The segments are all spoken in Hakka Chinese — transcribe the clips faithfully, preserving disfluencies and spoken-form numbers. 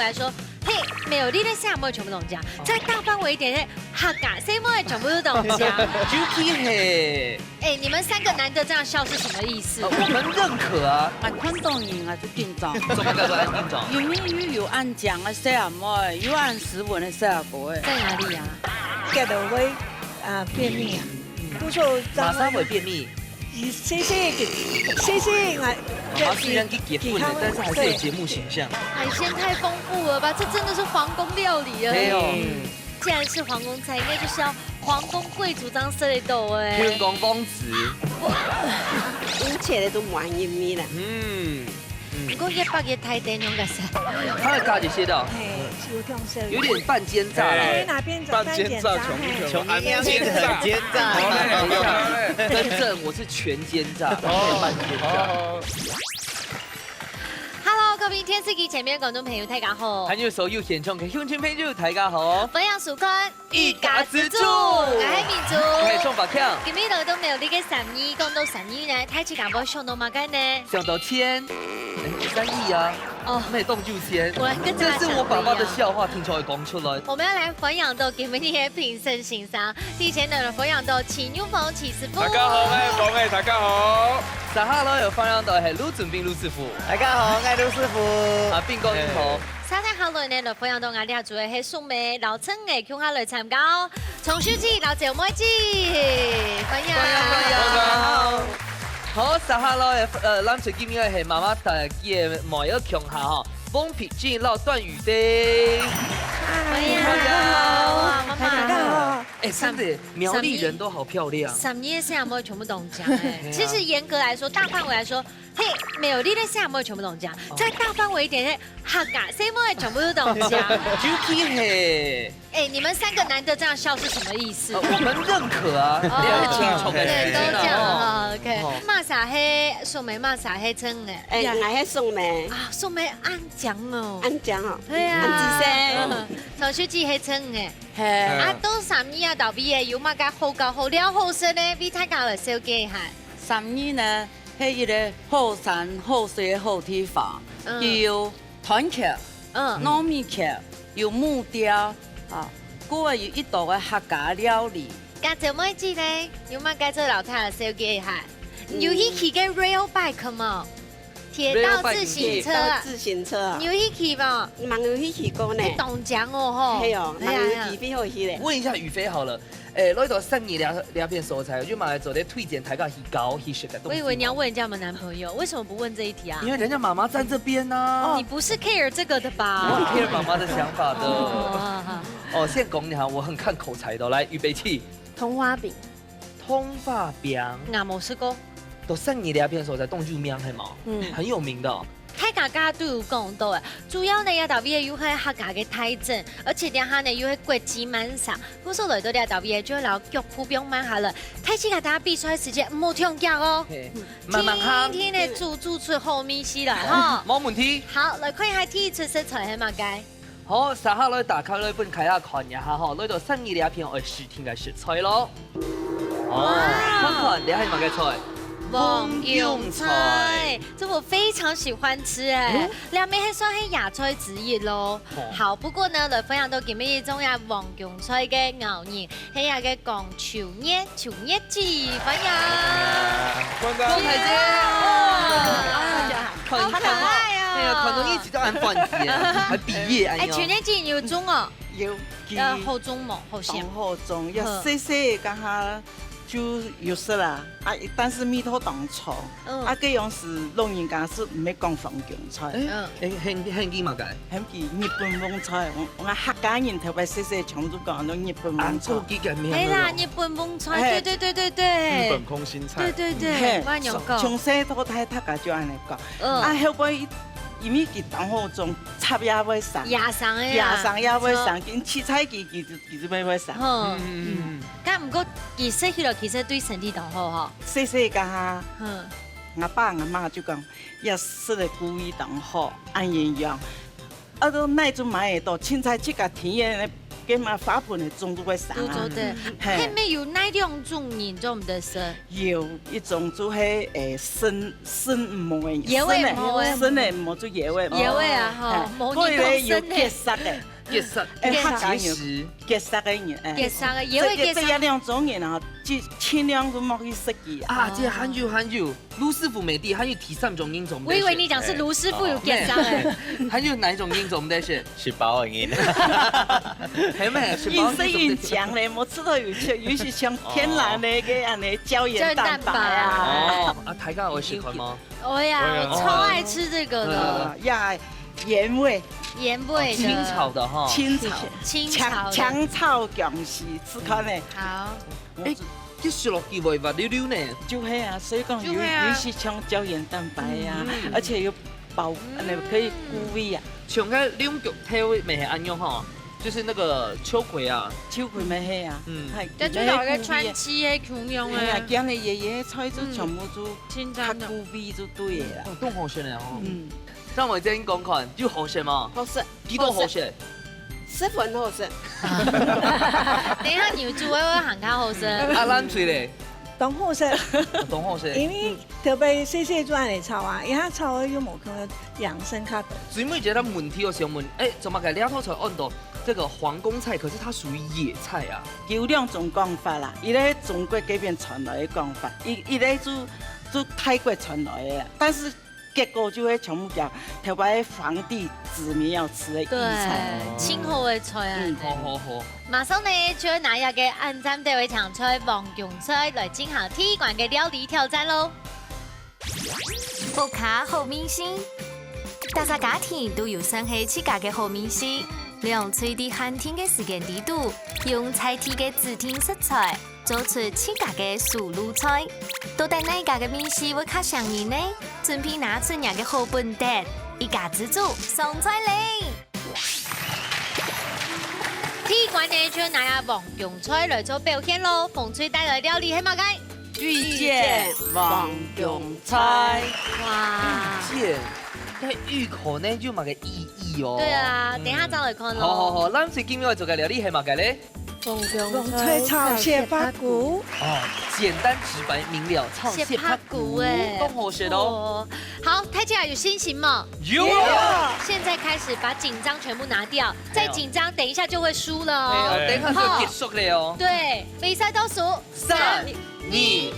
來說，嘿，苗栗个細妹全部當靚，再大範圍一點，嘿，客家細妹全部都當靚。尤其係，哎，你們三個男的這樣笑是什麼意思？呃，我們認可啊。啊，看到人啊就緊張。怎麼叫做緊張？因為又有恁靚个細妹，又恁斯文个細妹。在哪裡啊？街頭位啊，便秘啊。不錯，馬上會便秘。 細細个，細細个，媽媽雖然去結婚了，但是還是有節目形象。海鮮太豐富了吧？這真的是皇宮料理啊！沒有。既然是皇宮菜，應該就是要皇宮貴族當食得到哎。天王王子。一切都滿意你了。嗯。 毋過一百个大丁用个啥？它的價值寫到嘿，有點像有點半奸詐啦。哎，哪邊半奸詐，半奸詐，窮人家很奸詐。真正我是全奸詐，半奸詐。Hello，各位電視機前面的觀眾朋友，大家好。還有所有現場的鄉親朋友，大家好。歡迎收看 一家之煮。𠊎係明珠。𠊎係鍾百強。今日來到苗栗个三義，講到三義呢，大自家會想到麼个呢？想到錢，哎，三義啊。哦。沒動就錢。我來跟大家講一樣。這是我爸爸的笑話，聽出來講出來。我們要來歡迎到今日的評審先生，第一位呢，歡迎到徐玉鳳徐師傅。大家好，𠊎係鳳仔，大家好。接下來有歡迎到係盧俊斌盧師傅。大家好，𠊎係盧師傅。啊，斌哥你好。哎。 接下來呢，來歡迎到𠊎這組个係淑美、老陳个共下來參加哦。鍾秀枝、老趙妹子，歡迎。歡迎，歡迎。好，接下來，呃，咱最今日係媽媽帶个妹仔共下吼，翁品靜、老段雨菲。歡迎。歡迎。哇，媽媽。大家好。哎，真的，苗栗人都好漂亮。三義个細妹全部當靚哎。其實嚴格來說，大範圍來說， 嘿，苗栗个細妹全部當靚，再大範圍一點，嘿，客家細妹全部都當靚。尤其係，哎，你們三個男的這樣笑是什麼意思？呃，我們認可啊，哦，了解，對，都這樣啊，OK。哦。麼儕係淑美，麼儕係陳仔？哎，𠊎係淑美。啊，淑美恁靚哦。恁靚哦。對啊。恁仔細。嗯，鍾秀枝係陳仔。嘿。啊，到三義啊，到尾仔，有麼个好搞、好尞、好食呢？為大家來紹介一下。三義呢， 係一個好山好水个好地方，嗯。佢有團結，嗯。糯米橋，有木雕，啊，過有一道个客家料理。該趙妹子呢，有麼个做老太紹介一下？嗯。有去騎个rail bike無？鐵道自行車啊。Rail bike。鐵道自行車啊。你有去騎無？吂有去騎過呢。你當靚哦吼。係哦，係啊，吂有機會好去咧。係啊。問一下雨菲好了， 哎，來到三義這，這片所在，有麼个做得推薦大家去搞去食个東西嗎？我以為你要問人家有沒有男朋友，為什麼不問這一題啊？因為人家媽媽在這邊呢。你不是care這個的吧？我很care媽媽的想法的。哦，好，好。哦，先講一下，我很看口才的。來，預備起。桐花餅。桐花餅。𠊎無食過。到三義這片所在，當有名係無？嗯。很有名的哦。 大家剛剛都有講到誒，主要呢，這搭位又係客家个大鎮，而且這下呢又係國際慢城，故所來到這搭位就會摎腳步放慢下來。大自家大家比賽个時間毋好忒遽哦，嘿，慢慢行。天天呢煮煮出好味緒來吼。無問題。好，來看一下第一出食材係麼个？ 好，接下來打開來分大家看一下吼，來到三義這片愛試聽个食材咯。哦，哇！看看，這係麼个菜？黃芎菜，這我非常喜歡吃哎，嗯？這乜係算係野菜之一咯。哦。好，不過呢，來分享到今日中央黃芎菜个咬人，係一個講 秋月，秋月姐，歡迎。歡迎。光彩姐。哇，哎呀，看，好可愛哦。哎呀，看到你一直都很歡喜啊，還畢業，哎哎，呦。秋月姐有種哦？有，呃，好種無？好鮮。當好種，要好。細細，剛好就有食啦。啊，但是味道當重。嗯。啊，這樣是老人家是毋會講黃芎菜。哎，嗯。哎，很，很，很，很， 喊佢日本黃菜，𠊎，𠊎客家人頭擺細細常都講安到日本黃菜。啊，做幾個名係啦，哦。日本黃菜，嘿。對，對，對，對，對。日本空心菜。對，對，對，嘿，𠊎有講。從細到大，大家就恁樣講。嗯。啊，後尾因為佢當好種，插也會生。野生个啊。野生也會生，無錯。佢萋菜佢，佢就，佢就會，會生。好。嗯，嗯，嗯。嗯。但毋過佢食起來其實對身體當好吼。細細个哈，嗯。𠊎爸𠊎媽就講， 也食个顧胃當好，恁營養。啊，都哪位買得到，凊彩自家田園个該嘛花盆个種都會生啊。都做得。嘿。該乜有哪兩種人做毋得食？有一種就係，誒，生，生毋好个，野味毋好个。生个毋好就野味毋好。野味啊，吼，嘿，無人講生个。還有呢，有結石个。結石，誒，客家人有結石。結石个人，誒。結石个，野味結石。這，這，這兩種人啊，盡，盡量都莫去食佢啊。啊，這還有，還有。 盧師傅乜知，還有第三種人做毋得食。我以為你講是盧師傅有結石欸。哦，還有哪一種人做毋得食？食飽个人。係咩？食飽个人做毋得食。飲食營養咧，無食到有，有一些像天然个，該恁呢膠原蛋白啊。膠原蛋白。哦，啊，大家會食看嗎？我呀，會啊。我超愛吃這個的。嗯。呀，鹽味。鹽味的。哦，清炒的哈。清炒。清炒的。強，強炒薑絲，試看呢。好。 欸，這食落去會滑溜溜呢。就係啊，所以講有，就係啊。有一些像膠原蛋白啊，嗯。而且有保，嗯。那個可以固胃啊。像該龍骨頭乜係恁樣吼，就是那個秋葵啊。秋葵乜係啊，嗯。係，這就像該川七个共樣啊。哎呀，今日爺爺菜就全部都嗯。清淡的。較固胃就對了啦。哦，當好食呢吼。嗯。 讓我先講看，有好食嗎？好食。幾多好食？好食。十分好食。等一下你煮个會還較好食。啊，藍水咧？當好食。哦，當好食。因為特別細細做恁樣炒啊，因為佢炒个有無可能養生較多。最尾一個問題我想問，欸，做麼个這道菜安到這個皇宮菜，可是它屬於野菜啊？有兩種講法啦，一個中國這邊傳來的講法，一，一個就，就泰國傳來的啊，但是 結果就會全部講頭擺皇帝子民要吃的野菜。對，清好个菜啊。嗯。好，好，好。馬上呢，就會拿一個恁讚个青菜、黃芎菜來進行第一關个料理挑戰囉。屋下好味緒，大家家庭都有算係自家个好味緒，兩菜在限定个時間裡肚，用在地个指定食材， 做出自家个手路菜。到底哪家个味緒會較餳人呢？準備拿出若个好本等，一家之煮上菜咧！第一關呢，就拿下黃芎菜來做表現囉。紅隊帶來料理係麼个？遇見黃芎菜。哇！遇見，該遇可能有麼个意義哦。對啊，等一下再來看囉。好，好，好，咱最緊要做个料理係麼个咧？ 黃芎菜炒雪白菇。哦，簡單直白明了，炒雪白菇欸。雪白菇，當好食哦。哦。好，大家有信心嗎？有啊。現在開始把緊張全部拿掉，再緊張，等一下就會輸了哦。哎喲，等一下就結束了哦。好。對，比賽倒數，三、二、一，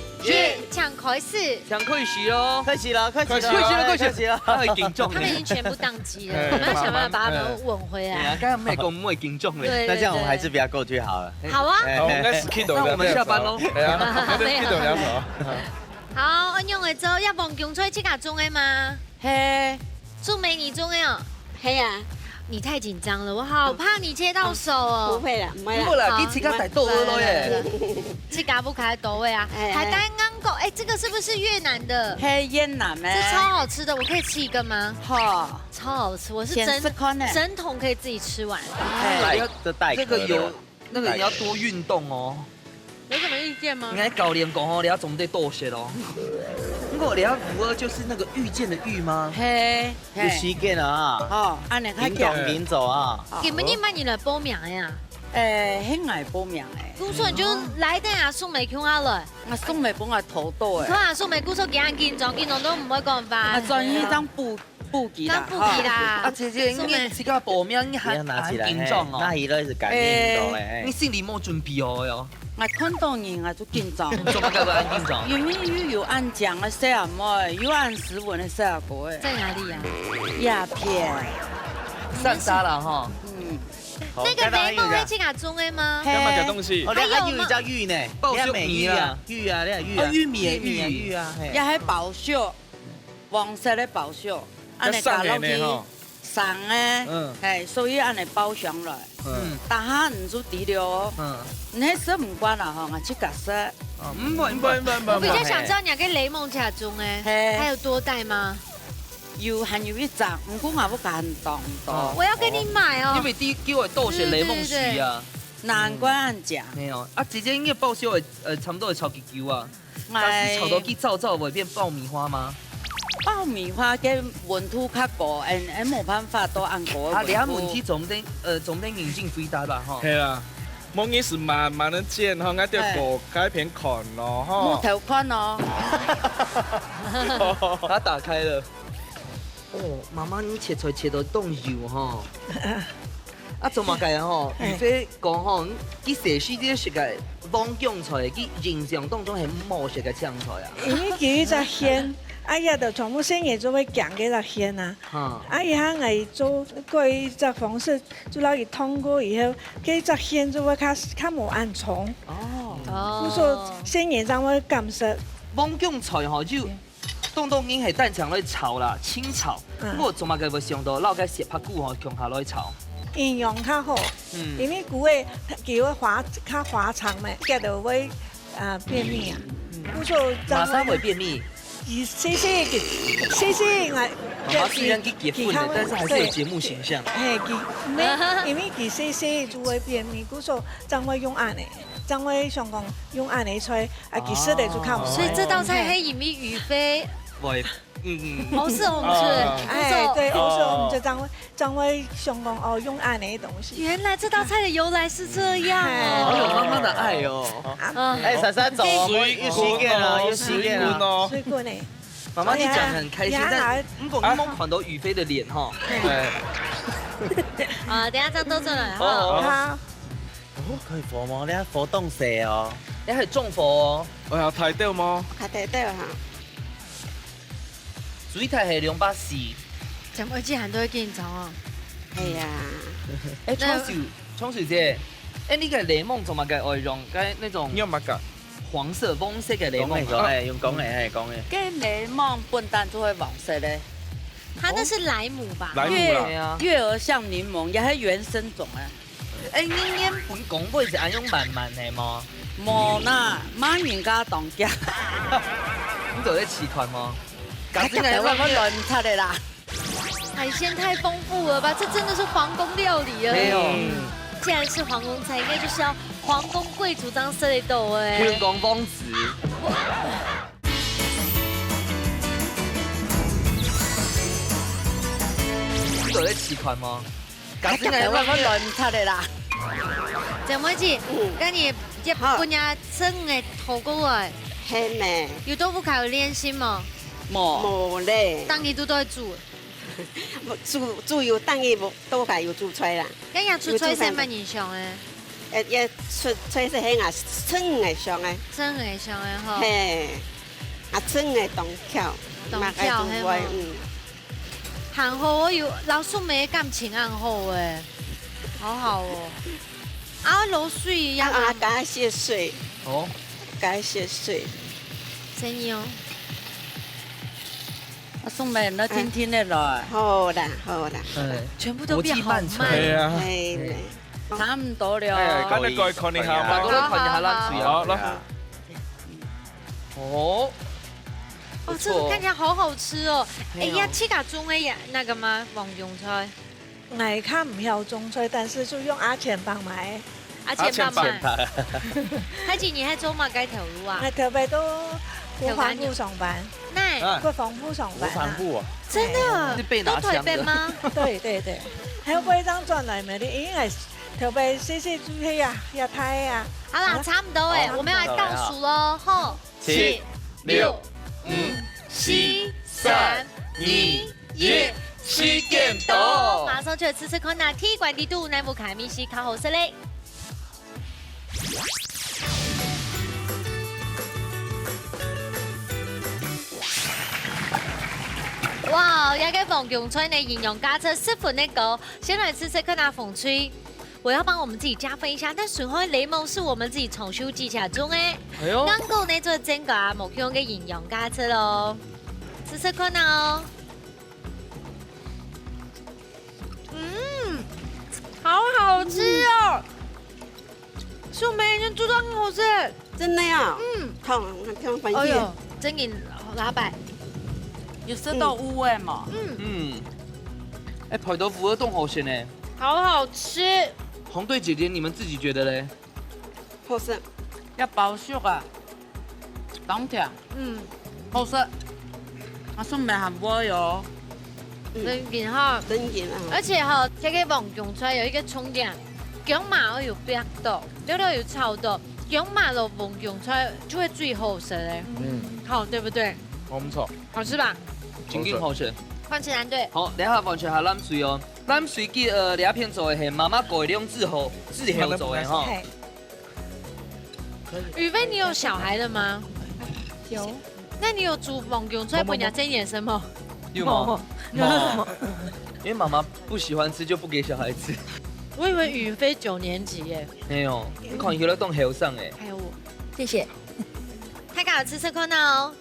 請開始。 想開始哦。開始了，開始了，開始了，開始了。開始了。他很緊張呢。他們已經全部宕機了，哎，我們要想辦法把他們挽回來。哎呀，剛剛沒講不會緊張嘞。對，那這樣我們還是不要過去好了。對，對。好啊。哎，好，我們該skip了，那我們下班咯。哎呀，那就skip了，不要走。好，恁樣个做，愛黃芎菜自家種个嗎？嘿。做美女種个哦。 係啊。你太緊張了，我好怕你切到手哦。不會啦，毋會啦。毋會啦，好。你自家帶刀仔來耶。自家屋下刀仔啊，哎，哎。海帶、芒果，哎，這個是不是越南的？係越南个。這超好吃的，我可以吃一個嗎？好。超好吃，我是整，先試看呢。整桶可以自己吃完。哎，來，這帶殼的。這個有 那個你要多運動哦。有什麼意見嗎？應該教練講哦，你要總得多些咯。不過你要五二就是那個遇見的遇嗎？嘿，嘿。有時間啊，哦，恁樣較緊。緊走，緊走啊。哦。今晡日麼人來報名个啊？誒，係𠊎報名个。故所你就來等啊，送梅共下來。啊，送梅分𠊎偷到誒。對啊，送梅故所佢恁緊張，緊張都毋會講話。啊，轉去當補 補給啦，當補給啦。哈。啊，姐姐，你自家報名，你還，你要拿起來，還緊張哦。嘿，拿起來是感應到，誒，嘿。你心裡無準備哦喲。𠊎看到人，𠊎就緊張。做麼个會恁緊張？因為又有恁靚个細阿妹，又恁斯文个細阿哥誒。在哪裡啊？鴉片。三沙啦哈。嗯。好，那個檸檬係自家種个嗎？嘿。幹嘛講東西？哦，你還有一隻芋呢，還有嗎？你還沒芋啊，芋啊，你還芋啊。哦，玉米的玉。玉米的玉啊，嘿。也還包粟。 黃色个包粟，恁樣加落去，要生个呢，吼。生个，嗯。嘿，所以恁樣包上來。嗯。但下你就知了哦。嗯。你係食毋慣啦吼，𠊎自家食。哦，毋會，毋會，毋會，毋會，我比較想知道你个檸檬自家種个，嘿。還有多大嗎？有，還有一隻，毋過𠊎屋下很多很多。哦。我要跟你買哦。因為第一，叫我多些檸檬水啊。對，對，對。難怪恁靚。沒有，啊，姐姐，你个包粟會，呃，差不多會炒幾久啊？ 假使炒到佢燥燥，會變爆米花嗎？爆米花个溫度較高，嗯，嗯，無辦法到恁高个溫度。啊，你問題總得，呃，總得認真回答吧，吼。係啦，莫你係慢慢个煎吼，𠊎就過該片看咯，吼。木頭看哦。他打開了。哦，媽媽，你切菜切到當幼吼。啊，做麼个吼？哎。宇飛講吼，佢細時節食个黃薑菜，佢印象當中係無食个青菜啊。因為佢一隻蜆，啊，也就全部細人就會驚該隻蜆啊。哈。啊，以後𠊎做過一隻方式，就摎佢燙過以後，該隻蜆就會較，較無恁重。哦。故所細人正會敢食。黃薑菜吼，就 當多人係單淨來炒啦，清炒。嗯。毋過做麼个會想到摎該雪白菇吼共下來炒？營養較好，嗯。因為菇个佢會滑，較滑腸嘛，佢就會，呃，便秘啊。嗯。故所馬上會便秘。佢細細个，細細个，媽媽雖然已經結婚了，佢，但是還是有節目形象。對。嘿，佢，毋係，因為佢細細就會便秘，故所正會用恁呢。 正會想講用恁呢菜，啊，其實咧就較毋會。哦。所以這道菜係因為宇飛，喂，嗯，嗯。哦，係哦，毋係。啊。哎，對，哦。我說，嗯，就正會，正會想講，哦，用恁呢个東西。原來這道菜的由來是這樣哦。哎。好有媽媽的愛哦。啊。哎，珊珊走哦，水滾哦，有時間啊，有時間啊。水滾哦。水滾呢。媽媽，你講得很開心，哎呀，但，不過你沒有看到宇飛的臉哈。哎。啊，等一下這樣倒轉來哈。哦，哦。好。 哦，開火無？你看火當細哦。你還中火哦。哎呀，大兜無？較大兜哈。水大係兩百四。怎麼會這樣都會緊張哦？哎呀。哎，那，昌叔，昌叔姐，哎，你个檸檬做麼个愛用該那種，你有麼个？黃色、黃色个檸檬啊？講个，哎，用講个，哎，講个。該檸檬本身就會黃色个。 它那是萊姆吧？萊姆啦。月，月兒像檸檬，也係原生種啊。哎，你原本講話係恁樣慢慢个嗎？無啦，罵人家當驚。你都在試看嗎？哎，搞不好會亂踢个啦。海鮮太豐富了吧？這真的是皇宮料理了。沒有。嗯。既然是皇宮菜，應該就是要皇宮貴族這樣設立的欸。天王王子。 你都在試看嗎？哎，搞不好會亂踢个啦。姐妹姐，嗯。該你這，好。分人蒸个火鍋欸。係咩？有到屋下有練習無？無。無咧。當日都在煮。煮，煮有當日無，都還有煮菜啦。該也出菜先幫你想欸。 呃，也出，出去係啊，蒸个上个。蒸个上个吼。嘿，啊，蒸个當巧，當巧，嘛个都會，嘿吼。嗯。還好哦，有老叔姆感情恁好欸，好好哦。啊，落水呀。啊，啊，加些水。哦。加些水。真有。啊，叔姆，那甜甜个來。好啦，好啦。哎，全部都變好慢。國際慢餐。對啊。哎，對。 差不多了。哎，看你過來看一下嘛。好，好，好。好，來。哦。哦，這個看起來好好吃哦。不錯。哎呀，哎喲。自家種个呀，那個嗎？黃薑菜。𠊎較毋曉種菜，但是就用阿錢幫忙。阿錢幫忙。阿錢幫忙。還有你還做麼个頭路啊？𠊎頭擺都國防部上班。哪？哎。國防部上班啊。國防部啊。真的？哎。是被拿槍的。都台北嗎？對，對，對。還有過一張轉來沒得，因為 頭擺細細就係啊，也大啊。好啦，啊？差不多欸，好。我們要來倒數囉，吼。七、六、五、四、三、二、一，時間到。馬上就來試試看啊，第一關裡肚，哪一款个味緒較好食咧？哇，這個黃薑菜呢，營養價值十分个高。先來試試看啊，紅隊。 我要幫我們自己加分一下，但順後个檸檬係我們自己從手指下種个。哎喲。恁樣呢，做增加無共樣个營養價值囉。試試看啊哦。嗯，好好吃哦。淑梅，你煮到很好吃。 真的啊？嗯。燙，燙番茄。哎喲，真个老闆，有食到有味無？嗯。嗯。哎，配到鮑魚當好食呢。好好吃。紅隊姐姐，你們自己覺得嘞？好食。愛包熟啊，當甜。嗯。好食。阿松姆還會哦。真緊哈。真緊啊！而且哈，這個黃芎菜有一個重點，薑嫲愛有煏到，了了有炒到，薑嫲摎黃芎菜就會最好食嘞。嗯，好，對不對？我們錯。好吃吧？真緊好食。看起來對。好，等下完全還濫水哦。濫水記呃，這片做的係媽媽改良之後，之後做的哈。嘿，雨菲，你有小孩了嗎？有。那你有煮黃芎菜分人家煎也生嗎？有嗎？有。因為媽媽不喜歡吃，就不給小孩吃。我以為雨菲九年級耶。沒有，你看起來當後生哎。還有我。謝謝。大家有試試看哦。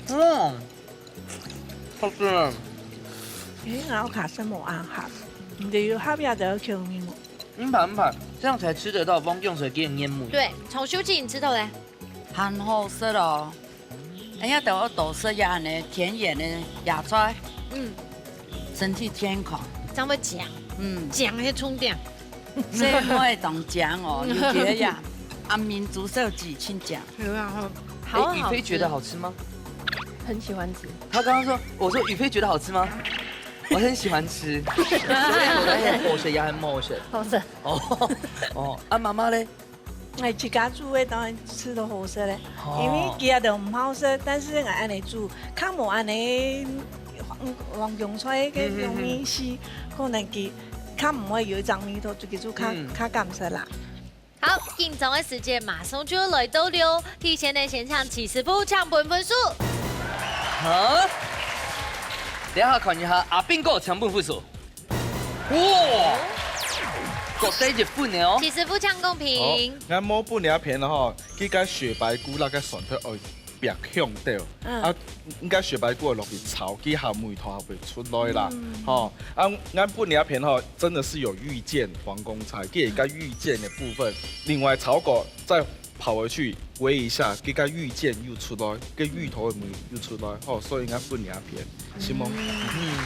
嗯，好吃啊。因為我卡森無安好，你就有下邊就有口味無？嗯，怕嗯怕，這樣才吃得到黃芎菜个原味。對，從秀靜你知道嘞。很好食哦。哎呀，等我多食一下呢，田園的野菜，嗯，身體健康。這樣會講，嗯，講那些重點。所以我會當講哦，有營養，啊，民族色系請講。有啊，好好哎，雨菲覺得好吃嗎？很喜欢吃。他剛剛說，我說雨菲覺得好吃嗎？我很喜歡吃。所以我在很好吃也很好吃。好吃。哦哦，啊，媽媽嘞？哎，自家煮个當然食到好食咧，哦因為其他都毋好食，但是𠊎恁樣煮，較無恁樣黃黃芎菜个容易死，可能佢較毋會有一種味道，就佢就較嗯較敢食啦。好，緊張的時間馬上就要來到了，提前呢先請徐師傅請分分數。好，等下看一下阿斌哥請分分數。哇，各得一分的哦。徐師傅請公平。哦，𠊎無分這片吼，佢个雪白菇那个蒜頭愛煏香掉，嗯啊，應該雪白菇落去炒，佢下味道會出來啦，吼，啊，𠊎分這片吼，真的是有遇見黃芎菜，佢有一个遇見的部分，另外炒過再跑回去煨一下，佢个芋尖又出來，个芋頭有無又出來，吼，所以應該分這片，是無？嗯，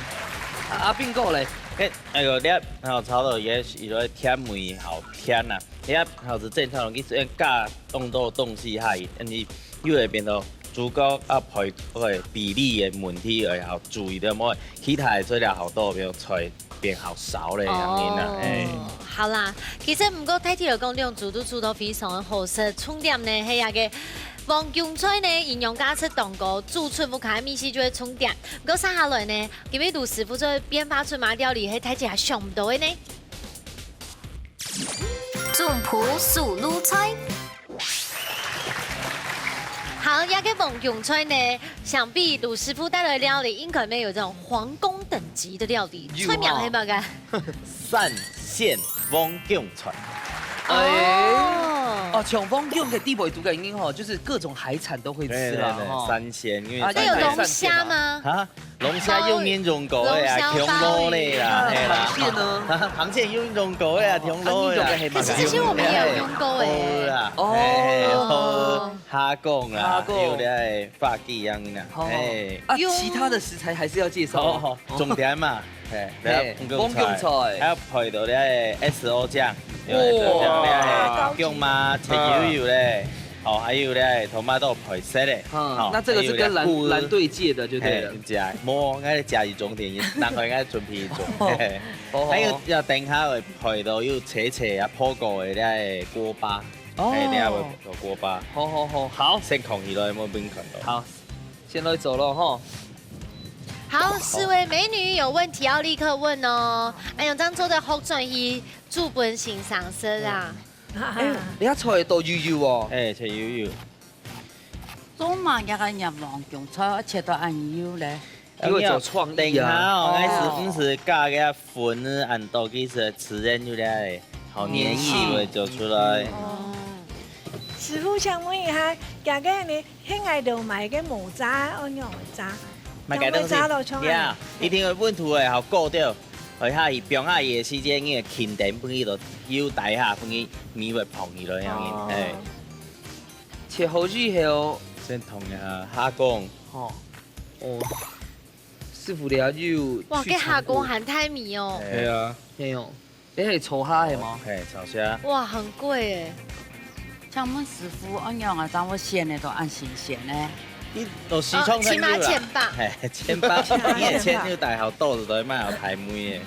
啊阿斌哥嘞？哎，哎个，你看炒到也是有个甜味，好甜呐。你看，好是正常，你只要加當多東西下去，你又會變到主角啊配个比例的問題，哎，好注意的，莫其他的材料好多，比如菜變好少咧，恁樣啊，哎。哦，好啦，其實毋過大體來講，兩組都煮到非常的好食。重點呢，係那個黃芎菜呢，營養價值當高，煮出屋下个味緒就會重點。毋過接下來呢，今日盧師傅做變化出麼个料理，係大家想毋到个呢。總鋪手路菜。好，這個黃芎菜呢，想必盧師傅帶來的料理應該沒有這種皇宮等級的料理。有菜名係麼个？三鮮黃芎菜。哎，哦，哦，像黃芎个地位讀个音吼，就是各種海產都會吃啦，對對對，吼。三鮮，因為啊，那有三鮮龍蝦嗎？啊，龍蝦用煙用過个啊，龍蝦恐龍咧啦，鮑魚嘿啦。螃蟹呢？啊，螃蟹用用過个啊，恐龍个啦。啊，你用个係可是這些我們也有用過欸。有啦，哦嘿嘿，哦蝦公啦，蝦公有咧，發鯽樣啦，好嘿。啊，其他的食材還是要介紹。好好，重點嘛，嘿，嘿黃芎菜，黃芎菜還有配到咧S O醬，哇有咧薑嘛，切幼幼咧，哦，還有咧tomato配色咧，嗯哦，那這個是跟藍還有咧菇藍隊借的就對了嘿。加，無，應該加一種點，難怪應該準備一種，嘿嘿。哦還有要等下會配到有切切啊，泡過的咧鍋巴，哦嘿，等下會配到鍋巴，好好好好先囥起來，莫分看到。好，先來做咯吼。好，四位美女有問題要立刻問哦。哎喲，這樣做得好轉去煮分先生食啊。哎，你看菜都幼幼哦。哎，切幼幼。做麼个个黃芎菜切到恁幼咧？因為做創意啊等下哦，該係毋係加个粉呢？恁多其實自然有咧，好黏液會走出來。師傅，請問一下，這個呢，係𠊎兜買个無炸，愛仰般炸？買个東西仰般炸落出來，yeah，一定會溫度會好高掉，而且佢放下去个時間，你个輕點，分佢都有底下，分佢米會膨起來，恁樣，哎。切好以後，先燙一下蝦公，吼，哦，師傅你要有哇，去這蝦公嘗還太美哦。哎係啊，過，係哦，你係炒蝦係嗎？嘿，炒蝦。哇，很貴哎。請問師傅，恁樣啊，當我鮮个都恁新鮮呢？你到市場上有啦。哦，起碼千八。嘿，千八，你个錢有帶好多，就對，買好大妹个。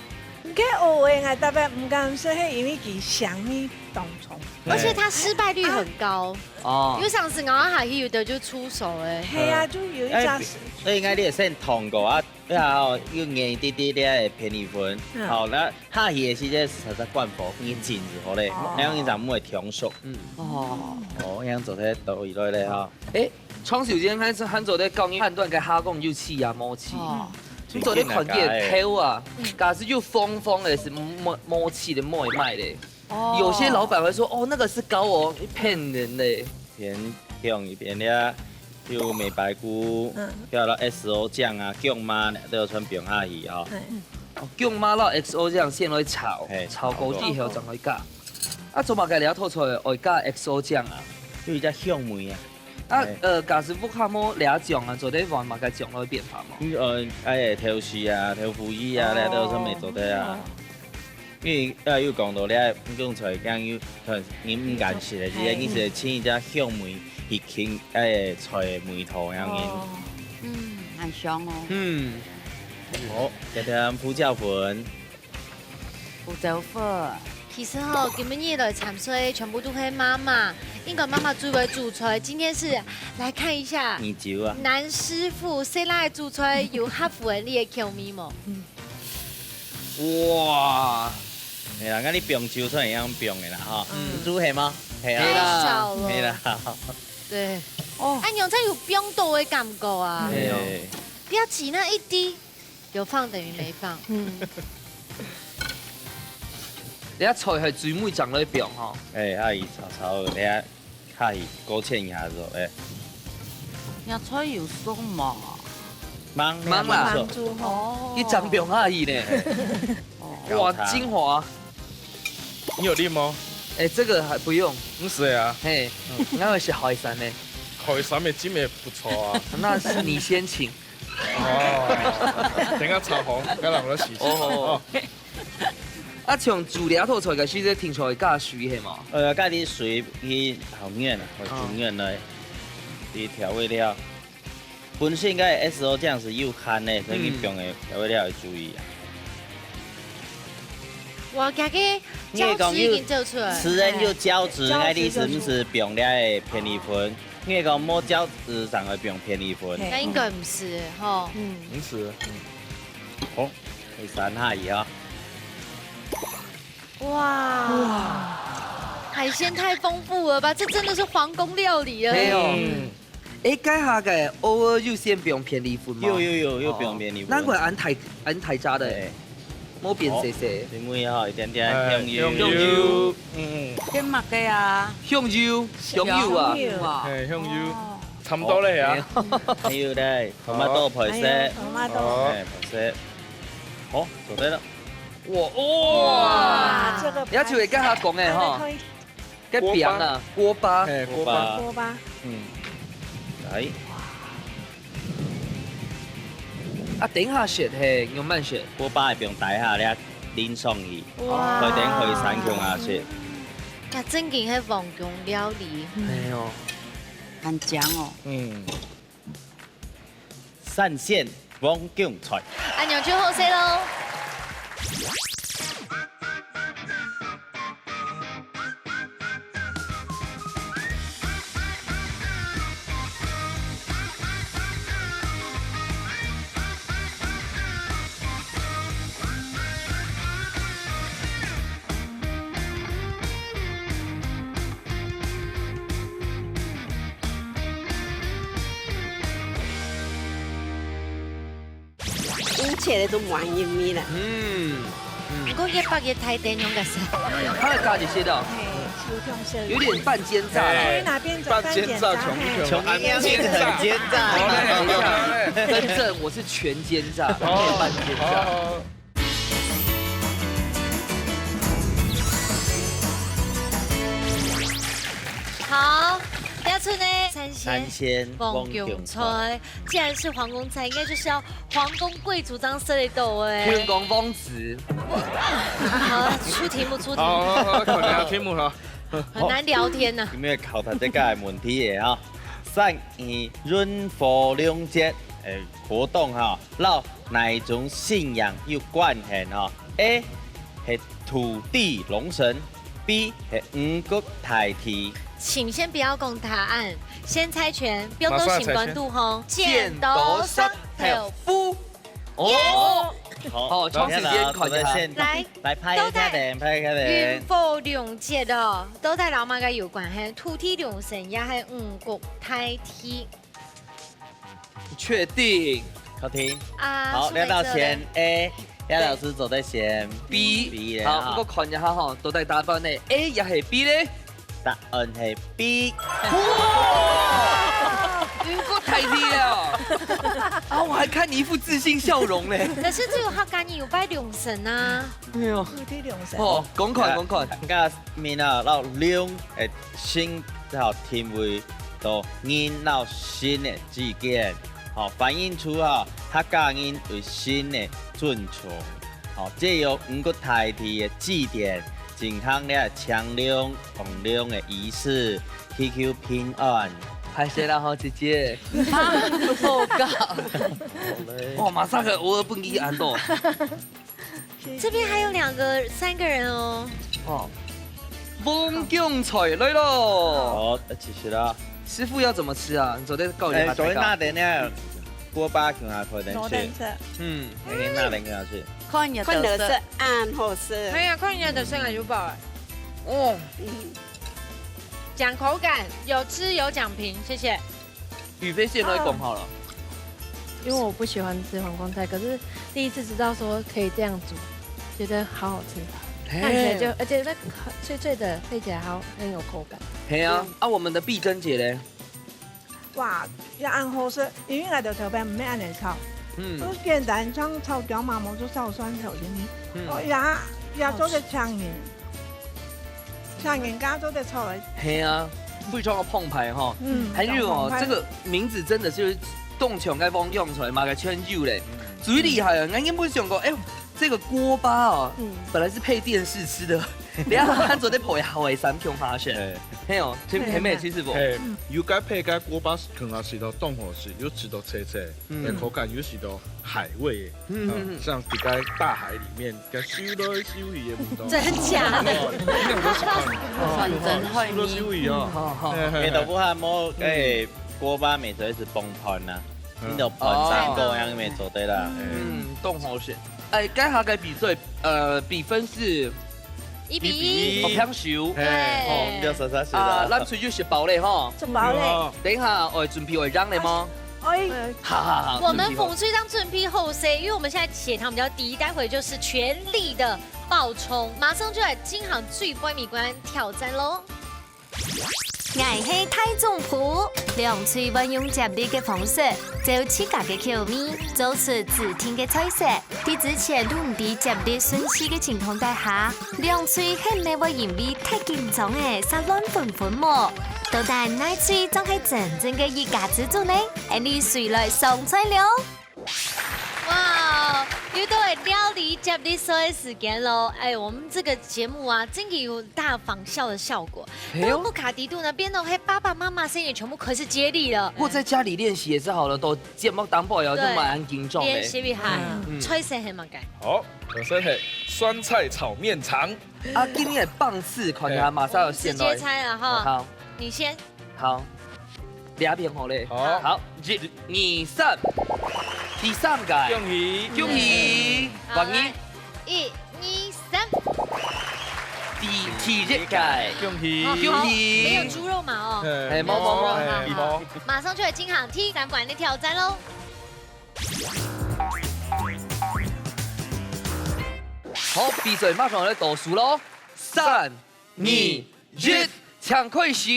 該學个，𠊎特別毋敢說，係因為佢想你當重。而且它失敗率很高。哦。有常時咬下去，有的就出手欸。係啊，就有一隻哎，所以應該你會先燙過啊，然後又硬滴滴个片栗粉。嗯。好，該下去个時節，實在關火，你緊就好咧，哦。恁樣你正毋會忒熟。嗯。哦。哦，恁樣做得倒落去咧哈。誒， 創始有間開始還做得教你判斷該蝦公有刺啊無刺。哦。你做得看佢个頭啊，嗯。假使有紅紅个係無，無刺个無會賣咧。哦。有些老闆會說，哦，那個是膏哦，騙人的。一片香，一片料，有美白菇，嗯。還有S O醬啊，薑嫲，都有全放下去哦。嗯。哦，薑嫲摎S O醬先來炒，嘿，炒過之後正來加。炒過。啊，做麼个你愛討出來愛加S O醬啊？有一隻香味啊。 啊，哎。呃，假使屋下無這醬啊，做得換麼个醬來變化無？嗯，呃，哎，豆豉啊，豆腐乳啊，哦。這都係乜做得啊。哦。因為，呃，又講到這，你講出來，講有，呃，你毋敢食个，哎。你係清一隻香味，去清，哎，菜个味道，恁樣。哦。嗯，很香哦。嗯。好，這點胡椒粉。 胡椒粉。其實吼，今晡日來參賽全部都係媽媽，應該媽媽最會煮菜。今天是來看一下，你煮啊。男師傅，細賴煮菜有合乎你个口味無？哇！係啦，該你放酒出來一樣放个啦，吼。嗯。煮係無？係啊。太少了。係啦。對。哦。哎，娘，這有放多个感覺啊。對哦。對。不要擠那一滴。 有放等於沒放。嗯。這菜係最尾正來放吼。哎，阿姨，炒炒，這下下去勾芡一下子，哎。這菜有熟無？吂，吂啦。吂熟。吂煮吼。哦。佢正放下去呢。哎。哦。哇，精華。你有啉無？哎，這個還不用。毋使啊。嘿，嗯。那個是海產呢。海產个真个不錯啊。那是你先請。 哦，等下炒紅，該人來試試。哦。哦。啊，像煮這道菜个時節，定著愛加水係無？呃，加點水去煠軟啊，愛煮軟來，哦。去調味料。本身該S O醬係有鹹个，所以你放个調味料愛注意啊。嗯。哇，這個你會講有膠質已經走出來。自然有膠質，哎。該你係毋係放了个片栗粉？ 你講無膠質正會放片栗粉。嘿。該應該毋係吼。嗯。毋係，嗯。好，第三下去啊。哇。哇。海鮮太豐富了吧？這真的是皇宮料理了。對哦。嗯。哎，該下个偶爾有先放片栗粉無？有，有，有，有放片栗粉。哦。難怪恁大，恁大隻个。對。 無變細細。哦，因為吼，一點點，哎，香油。香油。嗯，嗯。這麼个啊？香油，香油啊。香油啊。哎，香油。哦。差不多了呀。哦，還有咧，tomato配色。還有tomato。哦。哎，配色。好，做得了。哇，哦。哇，這個也就會跟佢講个吼。還可以 該餅啊，鍋巴。鍋巴。嘿，鍋巴。鍋巴。嗯。來。啊，等下食嘿，用慢食。鍋巴會放底下咧，淋上去。哇。開燈開山共下食。這正經係皇宮料理。哎喲。很香哦。嗯。 三鮮黃芎菜。恁樣就好勢咯。一切都滿意你了。嗯，嗯。毋過一百个大點樣个事。嗯，佢个價值係到。嘿，就像是有點半奸詐啦。哎，去哪邊找半奸詐？半奸詐，嘿。窮窮，啊，奸詐。很奸詐。好嘞，好嘞。真正我是全奸詐，哦，沒有半奸詐。好，好，好。 好，第一出呢，三鮮三鮮黃芎菜。黃芎菜，既然是皇宮菜，應該就是要皇宮貴族正食得到欸。天公公子。好，出題目，出題目。好，好，好，考你个題目哈。很難聊天呢。有沒有考他這個問題耶哈？三二運貨兩節，誒，活動哈，摎哪一種信仰有關係哈？A係土地龍神，B係五穀大地。請先不要講答案，先猜拳，不用多想關注吼。馬上猜拳。剪刀石頭布。哦，好，重新先看一下。來，來，拍一下等，拍一下等。運貨兩節哦，到底摎麼个有關係？土地龍神也係五穀大地。 確定？確定。啊，好，你兜選A，葉老師做得選B。B咧，好，哈。毋過看一下吼，到底答案呢？A也係B咧？答案係B。哇！五穀大地啊！啊，我還看你一副自信笑容咧。可是只有客家人有拜龍神啊。對哦。土地龍神。哦，講看，講看。客家人啊，摎龍，誒， 神吼定位到人摎神个之間，吼，反映出吼客家人對神个尊崇。吼，藉由五穀大地个祭典，進行了清龍、放龍个儀式，祈求平安。歹勢啦吼，姐姐。好搞。哇，馬上个我分你安到。 這邊還有兩個、三個人哦。哦，黃薑菜來咯。好，一起食啦。師傅要怎麼吃啊？你做得教一下大家。哎，所以那等呢，鍋巴跟下可能是。嗯，那個那等跟下去。看你的特色。看你的特色，恁好食。哎呀，看你的特色啊，有飽哎。哦。嗯。講口感，有吃有講評，謝謝。 雨菲先來講好了。因為我不喜歡吃黃光菜，可是第一次知道說可以這樣煮，覺得好好吃。嘿。看起來就，而且那個脆脆的，配起來好，很有口感。嘿啊，啊，我們的碧珍姐嘞？哇，也恁好食，因為𠊎兜頭擺毋係恁樣炒，嗯。都簡單，像炒椒麻末，就炒蒜頭進去。嗯。哦，也，也做得請人。 像人家做得出來。嘿啊，非常的澎湃哈。嗯，還有哦，很澎湃。這個名字真的是當像該黃薑菜嘛，該全有嘞。嗯。最厲害啊！𠊎原本想講，哎喲，這個鍋巴哦，嗯。本來是配電視吃的，等下還做得配好的三共發現。哎。嘿哦，挺，對，很美，其實不。哎，嗯。有該配該鍋巴，可能係到當好食，有吃到脆脆，嗯。哎，口感有食到海味耶。嗯，嗯，嗯。像在該大海裡面， 該游來游去个味道。真假的？哦，你，你有沒有喜歡？山珍海味。游來游去啊。嗯，好，好。嘿，嘿，嘿。味道不好，莫，嗯。哎，鍋巴味道一直崩盤啊，嗯。你就盤山鍋樣也做得啦。哦。嗯，當好食。哎，該下个比賽，呃，比分是一比一。一比一。哦，平手。嘿。對。哦，你就煞煞手啦。啊，咱出去食飽咧吼。食飽咧。嗯。等一下，哦，準備會讓咧嗎？ 哎。好，好，好，我們準備好。紅隊長準備好勢，因為我們現在血糖比較低，待會就是全力的爆衝，馬上就來進行最尾一關挑戰咯。𠊎係大總鋪，兩隊會用接力个方式，照自家个口味，做出指定个菜色。 在之前都毋知接力順序个情況底下，兩隊肯定會因為忒緊張个，煞亂紛紛無？到底哪隊正係真正个一家之煮呢？恁樣隨來上菜了。哇，又到了料理接力賽个時間咯！哎，我們這個節目啊，真的有大仿效的效果。哎喲。到屋下底肚呢，變到係爸爸媽媽聲音全部開始接力了。不過在家裡練習也是好了，都 節目當中哦，對，就蠻緊張个。練習一下，嗯。菜色係麼个？好，菜色係酸菜炒麵腸。啊，今日个棒次看一下，哎。馬上要先來。我們直接猜了哈。好。你先。好。這片好咧。好。好，一、二、三。第三個。恭喜。恭喜。嗯。好，萬一。來。 一、二、三。第，第一個。恭喜。哦，恭喜。好，沒有豬肉嘛，哦。哎，哎，無，無，無。好，好，哎，好。無。馬上就來進行第三關个挑戰咯。好，比賽馬上來倒數咯。三、二、 一，請開始。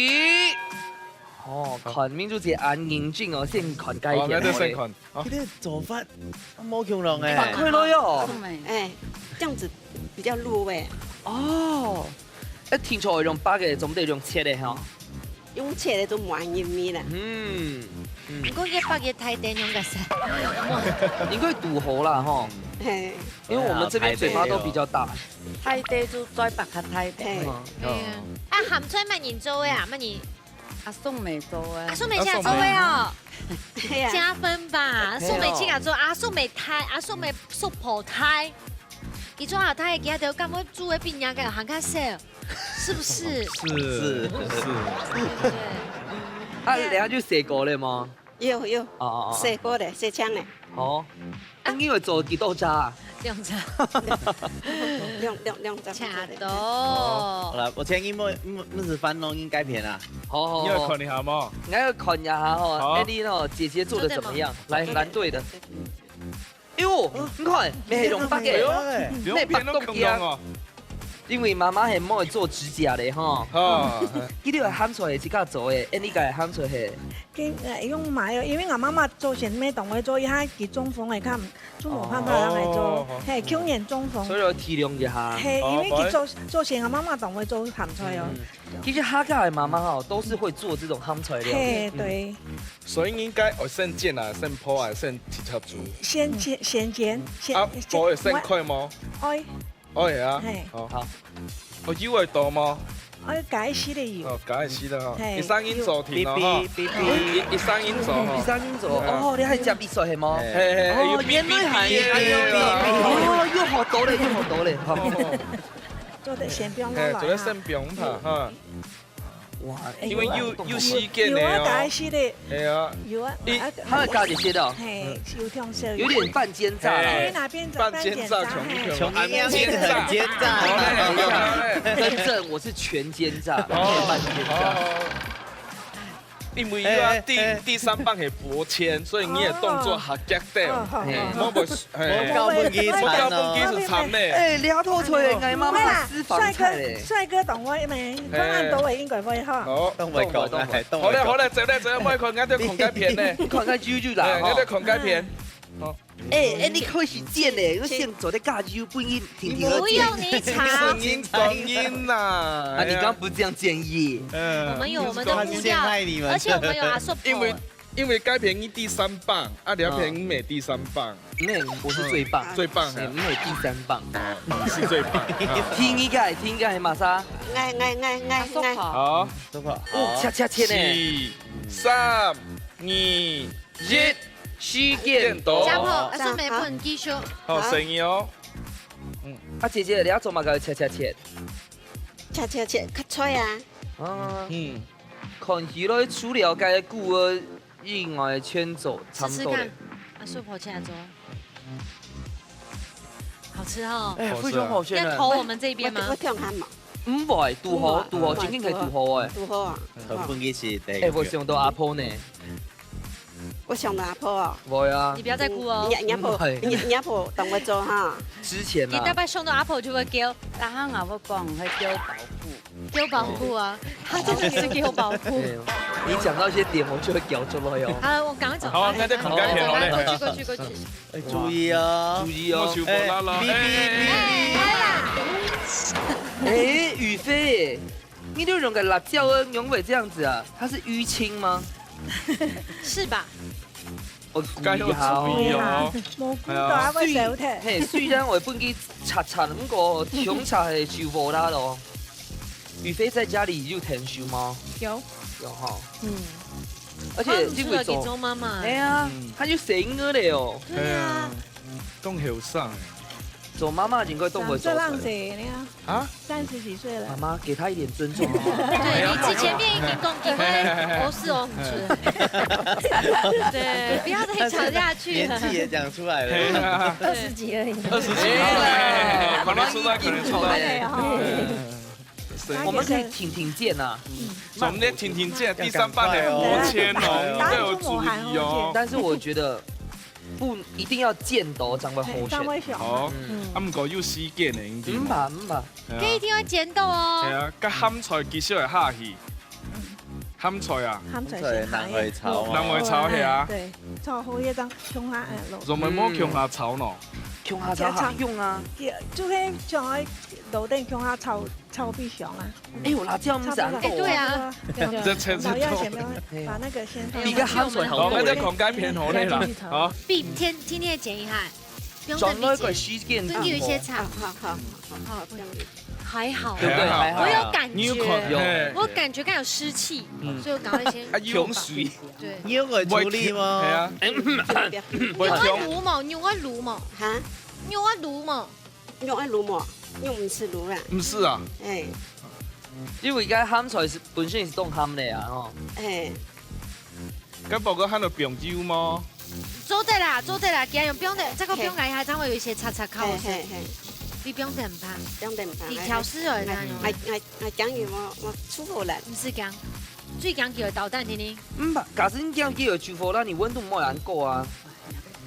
哦，看明珠姐恁認真哦，先看該一片好咧。哦，該就先看。好。這個做法無共樣欸。打開來哦。哎，這樣子比較入味。哦，哎，聽說用剝个，總得用切个吼。用切个都無恁入味啦。嗯，嗯。毋過佢剝个太短，用个啥？應該堵好啦吼。嘿。因為我們這邊嘴巴都比較大。太短就再剝較大點。嘿。嗯。啊，鹹菜麼人做个啊？麼人阿宋妹做个。阿宋妹自家做个哦，係啊。加分吧！阿宋妹自家做，阿宋妹大，阿宋妹叔婆大，佢做下大，佢都敢會煮个比人家還較少，是不是？是，是。對。啊，等下就洗過了嗎？有，有。哦，哦，哦。洗過了，洗淨了。好。啊，你會做幾多隻啊？兩隻。兩，兩，兩隻。差不多。好啦，我請你問，問，問示範咯，應該便啊。好，好，好。你要看一下嗎？你要看一下哈，好。哎，你呢，姐姐做得怎麼樣？來，藍隊的。哎呦，你看，你係用白个。哎呦，兩片都共樣哦。因為媽媽係毋會做指甲个哈。哦。佢兜个鹹菜係自家做个，哎，你个鹹菜係？ 佢，呃，用買哦，因為𠊎媽媽做先，每當會做，一下佢中風个，看，就無辦法讓佢做。哦。係，舊年中風。所以要體諒一下。係，因為佢做，哦，做先，𠊎媽媽當會做鹹菜哦。嗯。其實客家个媽媽哦，都是會做這種鹹菜料理。係，對。嗯。所以應該愛先煎啊，先烰啊，先直接煮。先煎，先煎，先，啊，先，烰會先開嗎？愛。 哦，係啊。係。好。好。哦，油會多嗎？愛加一息个油。哦，加一息个哈。係，一三一左停了哈。嗶嗶嗶嗶。一，一三一左哈。一三一左。係啊。哦，你還加嗶嗾係嗎？係，係，哦，有嗶嗶嗶嗶。哎呦，嗶嗶嗶嗶。哦，又好多了，又好多了。好。做得先放落來哈。係，做得先放下哈。 哇，因為有，有時間个哦。有啊，加一息个。係啊。有啊，你，啊，佢加一息哦。係，有聽說。有點半煎炸啦。係，哪邊炸？半煎炸，半煎炸，係。窮，窮，很煎炸。很煎炸。好嘞，好嘞。更正，我是全煎炸，哦。不是半煎炸。哦。因為又要第，哎，哎，哎。第三棒係薄煎，所以你个動作較遽个。哦，好，好，好。係。莫，莫， 係。莫搞分佢慘哦。莫搞分佢係慘个。哎，這道菜係𠊎媽媽个私房菜咧。帥哥，帥哥懂我咩？哎。當然懂我應該會哈。好，當會講，當會講。哎，當會講。好了，好了，走了，走了，莫看，𠊎兜看該片呢。你看該豬豬啦，哎，𠊎兜看該片。嗯。好。哎，哎，你開始煎咧，𠊎先做得加油，分佢定定仔煎。不用你炒。你是人當人啦。啊，你剛剛不是這樣建議？哎呀。嗯。我們有我們的步調，他是陷害你們的。而且我們有阿叔婆。因為 因為該片你第三棒，啊，這片你乜第三棒。嗯，我是最棒。最棒啊。哎，你係第三棒。哦，你是最棒。啊。第二个，第二个係麼儕？𠊎，𠊎，𠊎，𠊎，𠊎。好。哦，好。恰恰切呢。四、三、二、一，時間到。家婆，阿叔妹分繼續。好，好。生意哦。嗯。啊，姐姐，你愛做麼个恰恰切？ 切切切，切菜啊。啊。嗯。看起來除了該个菇仔以外，全做差不多咧。試試看，阿叔婆切做。好吃哦。哎，非常好吃呢。要投我們這一邊嗎？我，我聽下嘛。毋會，堵好，哦，堵好，哦，正經係堵好誒。堵好啊。好，分佢食第一个。哎，𠊎想到阿婆呢。 我想到阿婆哦。會啊。你不要再哭哦。你，你阿婆，毋係。你，你阿婆當會做哈。之前啊。你逐擺想到阿婆就會噭。然後我會講，會噭包袱。噭包袱啊，他真的是噭包袱。對，你講到一些點，我就會噭出來哦。好了，我趕快走開。好，那再看該片好了。趕快過去，過去，過去。哎，注意哦。注意哦。莫手無力咯。哎，嗶嗶嗶嗶。哎，哎，雨菲，你就用个辣椒啊，仰會這樣子啊？它是淤青嗎？ 是吧？我估一下哦。該要注意哦。無估到啊，哎呀。會走忒。雖，嘿，雖然𠊎本身赤赤，毋過鄉下係手無力咯。雨菲在家裡有𢯭手嗎？有。有哈。嗯。而且因為做，看得出來佢做媽媽。哎呀，嗯。佢有細人仔了哦。對啊。嗯，當後生。做媽媽應該當會做出來。長這樣子，你看。 啊？三十幾歲了。媽媽，給他一點尊重好嗎？對，你之前面已經講，因為我是哦，是。對，不要再吵下去了。年紀也講出來了。對。二十幾而已。二十幾，哎，可能出來，可能出來。哎，好。對。我們可以挺挺肩啊。嗯。我們的挺挺肩，第三棒的五千哦，大家要注意哦。但是我覺得不一定要見到，正會好食。正會好。好，嗯。啊，毋過有時間的，已經。毋怕，毋怕。 係啊。該一定愛煎到哦。係啊，該鹹菜繼續會下去。鹹菜啊。鹹菜係下去。鹹菜拿去炒啊。拿去炒係啊。嗯，對，炒好一張共下，哎，落。做麼个無共下炒呢？共下炒還用啊。就係像愛落等共下炒，炒比香啊。哎呦，辣椒毋係很多。哎，對啊。對啊。這切切切。老要前面把那個先放。比較鹹菜好多。好，那再看該片好了啦。好。比，今，今天的剪一下。 不用再理解。轉來个時間，分佢一些炒。啊，好，好，好，好，這樣子。還好，對不對？還好。還好。我有感覺，你有看，有。嘿。我感覺剛有濕氣，嗯。所以我趕快先啊，有水。對。你有會處理嗎？係啊。會燙。牛愛滷無？牛愛滷無？哈？牛愛滷無？牛愛滷無？牛毋使滷啦。毋使啊。哎。因為該鹹菜係本身係當鹹个啊，吼。哎。 該報告還有放油無？做得啦，做得啦，佢用放點，這個放一下，正會有一些擦擦口水。嘿，嘿，嘿。你放點毋怕。放點毋怕。你調試而已啦，哎，哎，哎，哎，講油無？我出火了。毋使驚，最驚佢會導彈，聽聽。嗯，假使你驚佢會出火，那你溫度莫恁高啊。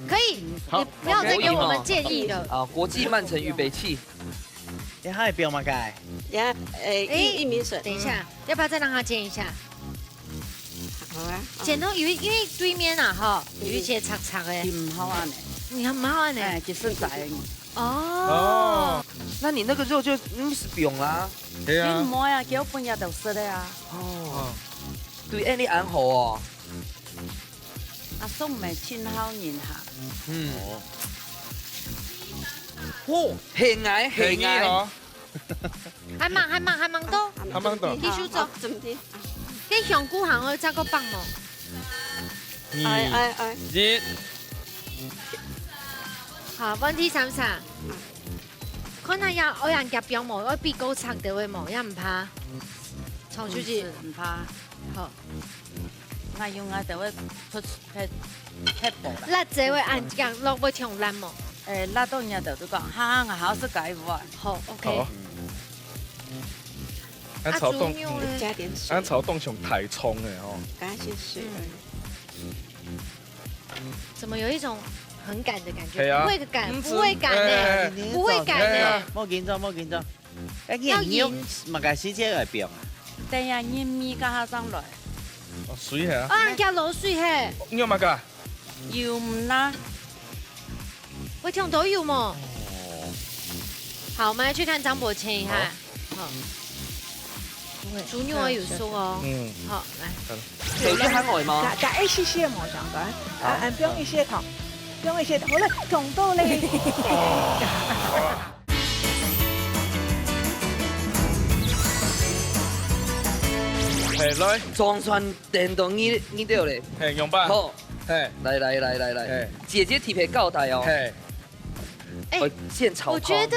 可以，好。你不要再給我們建議了。啊，國際慢城預備器。你還會放麼个？呀，呃，哎，玉，玉米筍。等一下，要不要再讓它煎一下？ 好啊。剪到有一，因為對面啊，吼，有一些赤赤个。佢毋好恁呢。你毋好恁呢？哎，佢身材。哦。哦。那你那個肉就，嗯，係放啦。係啊。你毋愛啊，佢本來就食个啊。哦。對，哎，你恁好哦。阿叔毋係盡好人哈。嗯。哦。哦，很矮，很矮。很矮哦。 還吂，還吂，還吂到。還吂到。繼續做。哦，準備。該香菇還愛再過放無？二，哎，哎，哎。一。好，問題三三。看下要，愛恁遽放無？愛比較長个會無？也毋怕。長出去。毋使，毋怕。好。 𠊎用𠊎就會出，撇，撇步啦。辣椒會恁樣落會忒辣無？誒，辣到人家就講，哈，𠊎還愛食雞飯。好，OK。好啊。啊，豬肉呢？加點水。啊，炒凍像大蔥个吼。加些水而已。怎麼有一種很趕的感覺？係啊。不會趕，嗯，不會趕呢，哎，哎，哎。不會趕呢。哎呀。莫緊張，莫緊張。 哎，你个肉麼个時節來放啊？等下入味該下正來。哦，水係啊。啊，你加落水嘿。你有麼个？油毋啦。會忒多油無？哦。好，我們來去看張伯謙一下。好。好。豬肉也有熟哦。嗯。好，來。好。水就還好嘛。加，加一些些無相干，啊，啊，放一些糖，放一些糖，好了，忒多咧。 嘿，來。總算等到你，你兜咧。嘿，仰般？好。嘿。來，來，來，來，來。嘿。姐姐特別交代哦。嘿。哎，我現炒湯。我覺得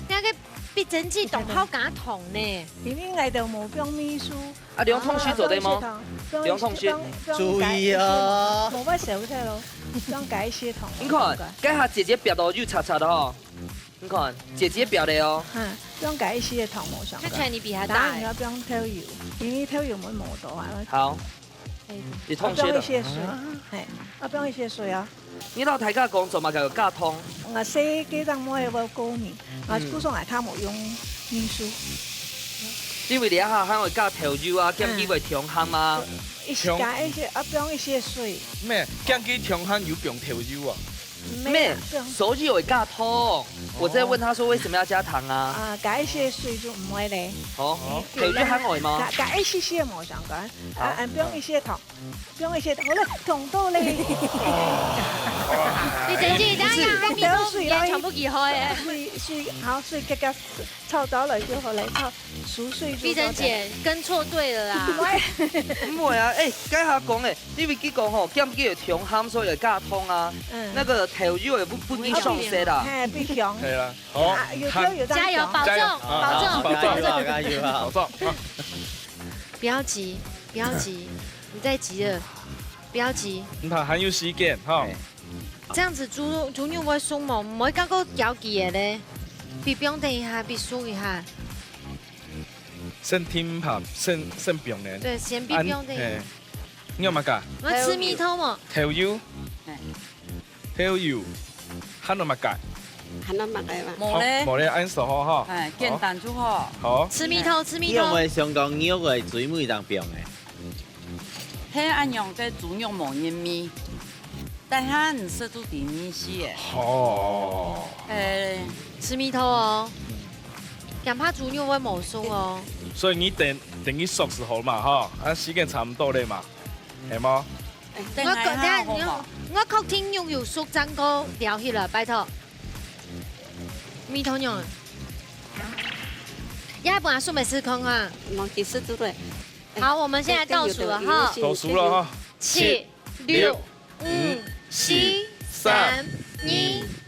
那個碧珍姐當好加糖呢。明明𠊎兜無放味素。啊，你用湯匙做得嗎？啊，放一些糖。你用湯匙。放，放，注意哦。無，無，無，少忒咯，放加一些糖。你看，該下姐姐煏到又赤赤个吼。 你看，姐姐煏个哦。哈，用加一些糖無相干。看起來你比他大欸。當然你愛放豆油，因為豆油會無多啊。好。哎，你燙些的。啊，放一些水，嘿，啊，放一些水啊。你老大家講做麼个有加糖？𠊎細个當妹會過敏，啊，嗯。故所𠊎較無用味素。因為你下還會加豆油啊，減機會忒鹹啊。一，加一些，啊，放一些水。咩，減機忒鹹有放豆油啊？ 咩，所以會加糖。我在問他說為什麼要加糖啊？啊，加一些水就毋會咧。哦，豆油還會嗎？加，加一些些無相干，啊，啊，放一些糖，放一些糖，好了，糖多咧。你等一下，等一下，還沒都全部給喝欸。水，水，好，水加加炒到了就好了，炒熟水就好了。碧珍姐跟錯隊了啦。毋會啊，欸，該下講欸， 因為佢講吼，減機會忒鹹，所以會加糖啊。嗯。那個豆油也不，不一定上色啦。嘿，不香。可以啦，好，啊，有加油，加油，保重，加油，啊，保重，保重，保重，加油啊！保重。不要急，不要急，你再急了，不要急。你看還有時間哈。嘿。這樣子豬肉，豬肉會熟無？毋會感覺焦急的咧。比放等一下，比熟一下。先停下，先，先放呢。對，先比放等一下。嘿。 你有麼个？我要吃米湯哦。豆油。嘿。豆油。還有麼个？還有麼个嘛？無咧。好，無咧，恁樣好哈。哎，簡單就好。好。吃米湯，吃米湯。你有無想講你有个最尾當放个？係恁樣个豬肉無入味，等下你食就知味緒个。好。哎。吃米湯哦。驚怕豬肉會無熟哦。所以你等，等佢熟就好嘛，哈，啊，時間差毋多咧嘛。 係無？等下好無？我確定肉有熟正過了去了，拜託。米湯肉。也分阿叔妹試看看。我其实做得。好，我们现在倒数了哈。倒数了哈。七、六、五、四、三、二、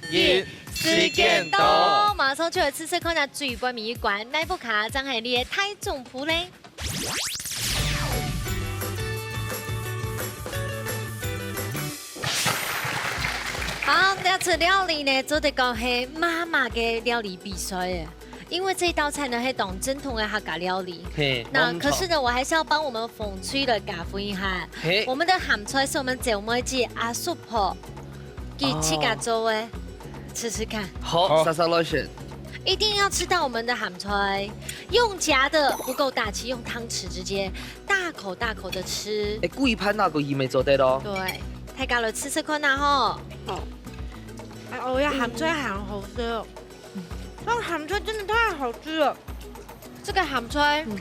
一，时间到。马上就来试试看下最背尾一关，哪一卡正系你个大总铺咧？ 好，這次料理呢，做得講係媽媽个料理比賽誒。因為這道菜呢，係當正統个客家料理。嘿，那可是呢，我還是要幫我們紅隊來加分一下。嘿。我們的鹹菜是我們姊妹姐阿叔婆佢自家做的，哦。吃吃看。好，好。莎莎來選。一定要吃到我們的鹹菜，用夾的不夠大氣，用湯匙直接大口大口的吃。欸，故意拍那个也没做得咯。對，大家來吃吃看啊吼。好。哎，哦，呀，鹹菜好好食哦。那鹹菜真的太好吃了。這個鹹菜，嗯。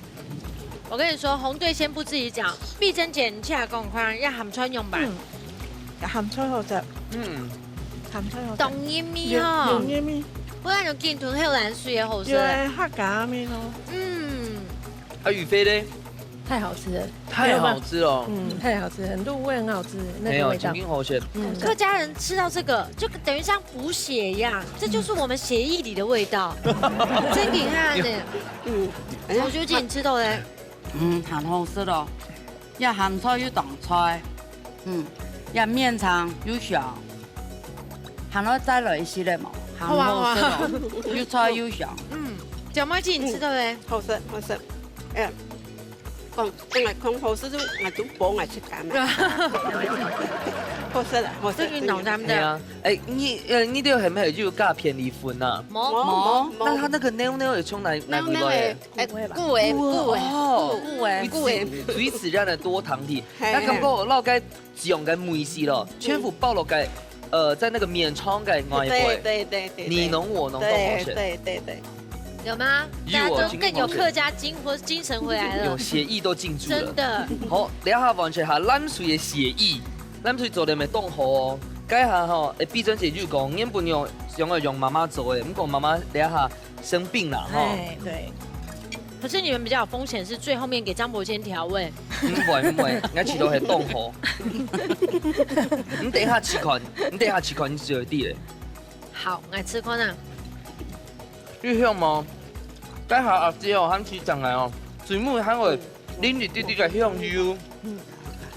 我跟你說，紅隊先不自己講，碧珍姐你起來講看，要鹹菜用吧。嗯，鹹菜好食。嗯。鹹菜好食。當入味哦。有，有入味。不然有緊吞口涎水也好食。有欸，客家味咯。嗯。啊，雨菲咧？太好吃了。太好吃了。嗯，太好吃了，很入味，很好吃，那个味道。没有，真的好吃。嗯。客家人吃到這個，就等於像補血一樣，這就是我們血液裡的味道。真厲害呢。嗯，哎呀。曹小姐，你吃到嘞？嗯，很好吃咯。這鹹菜又當菜，嗯，這麵腸又香，還愛再來一息嘞嘛，很好吃咯，好啊，好啊。又菜又香。嗯，小妹姐，你吃到嘞？嗯，好食，好食。哎， 講，真个講好食就，𠊎就幫𠊎自家嘛。好食啦，好食。這個腦袋的。係啊，欸，你，呃，你兜係毋係有加片栗粉啊？無。無，無，無。那它那個孬孬係從哪，哪位來的？孬孬係，欸，菇仔，菇仔，哦，菇仔，菇仔。最自，最自然的多糖體。係，那感覺落該 醬个味緒咯，全部包落該，呃，在那個麵腸个外背。對，對，對，對，對。你侬我侬都好食。對，對，對，對。有嗎？有哦，大家都更有客家精，精神回來了。有，血液都進駐了。真的。好，這下完全係藍隊个血液，藍隊做得乜當好哦。該下吼，欸，碧珍姐就講，原本用，想要用媽媽做个，毋過媽媽這下 生病了哈。哎，對。可是你們比較有風險，是最後面給張伯謙調味。毋會，毋會，𠊎試到係當好。你等一下試看，你等一下試看，你就會知咧。好，來試看啊。有香無？該下阿姐哦，還試上來哦，水母還會 淋一滴滴个香油，嗯。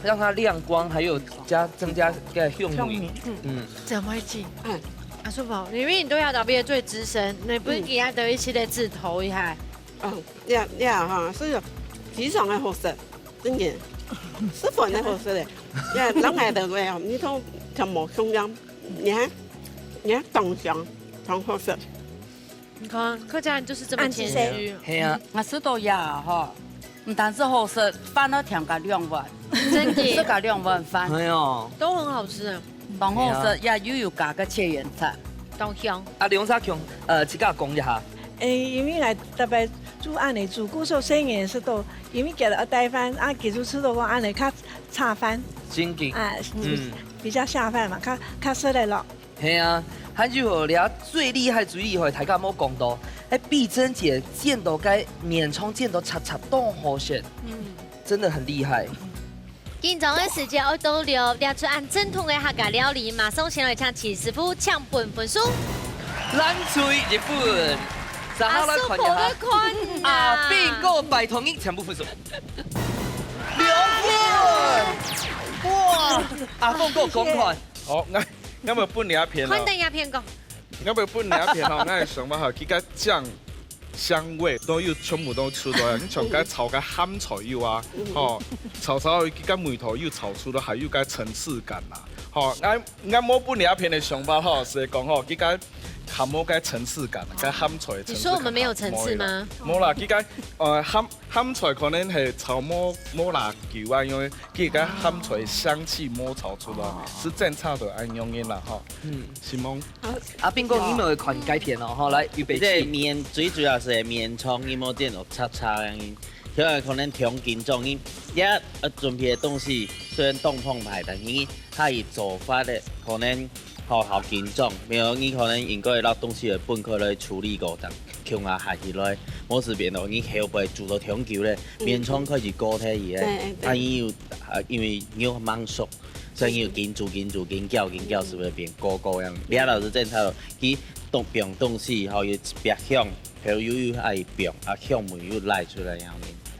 讓它亮光，還有加，增加个香味。香味，嗯。嗯。怎麼會緊？嗯。阿叔婆，因為你都要特別最資深，你不是應該得一些的指頭一下？嗯，呀，呀，哈，是非常个好食，真个，十分个好食嘞。呀，人來的話，你都全無香香，你看，你看當香，當好食。 你看，客家人就是這麼謙虛。恁仔細。係啊。𠊎食到這吼，毋單止好食，飯都添加兩碗。真的。食加兩碗飯。哎喲。都很好吃啊。當好食，係啊。也又有加个切圓菜。當香。啊，兩儕共，呃，自家講一下。欸，因為𠊎特別煮恁仔煮，故所細人食到，因為佢愛帶飯，啊，佢就食到講恁仔較下飯。真个。啊，嗯。比較下飯嘛，較，較食得落。 係啊，還有哦，這最厲害、最厲害，大家無講到，欸，碧珍姐煎到該麵腸煎到赤赤當好食，嗯。真的很厲害。緊張个時節愛到了，這出恁正統个客家料理，馬上先來請徐師傅請分分數。藍隊一分，接下來看一下。阿叔婆个看啊。阿斌哥拜託你全部分數。六分！哇！阿峰哥講看。 哦，𠊎，𠊎有分你一片哦。看等一片講。𠊎有分你一片哦，𠊎个想法吼，佢个醬香味都有全部都出來，你像該炒个鹹菜有啊，吼，炒炒佢个味道又炒出來，還有該層次感啦。吼，𠊎，𠊎無分你一片个想法吼，係講吼，佢个鹹菜个層次感，該鹹菜个層次感。你說我們沒有層次嗎？無啦，佢个，呃，鹹，鹹菜可能係炒無，無辣椒啊，因為 佢个鹹菜香氣無炒出來，哦。係正常个恁樣个啦吼。嗯。希望。阿斌哥，你有看該片哦，吼，來，預備起。這麵最主要係麵腸，你無煎到赤赤个，因為可能忒緊張，你，你，呃，準備个東西雖然當豐沛，但係佢个做法个可能好，好緊張，無，你可能應該拿東西來分開來處理過，等共下下起來，無就變到你後背做到長久咧，嗯。勉強開始過忒去咧。對，對。啊，你有，啊，因為你有吂熟，所以你有緊做緊做緊攪緊攪，是毋是變高高樣？李老師真好，佢動放東西吼，有一邊向，後又又愛放，啊，向尾又拉出來樣。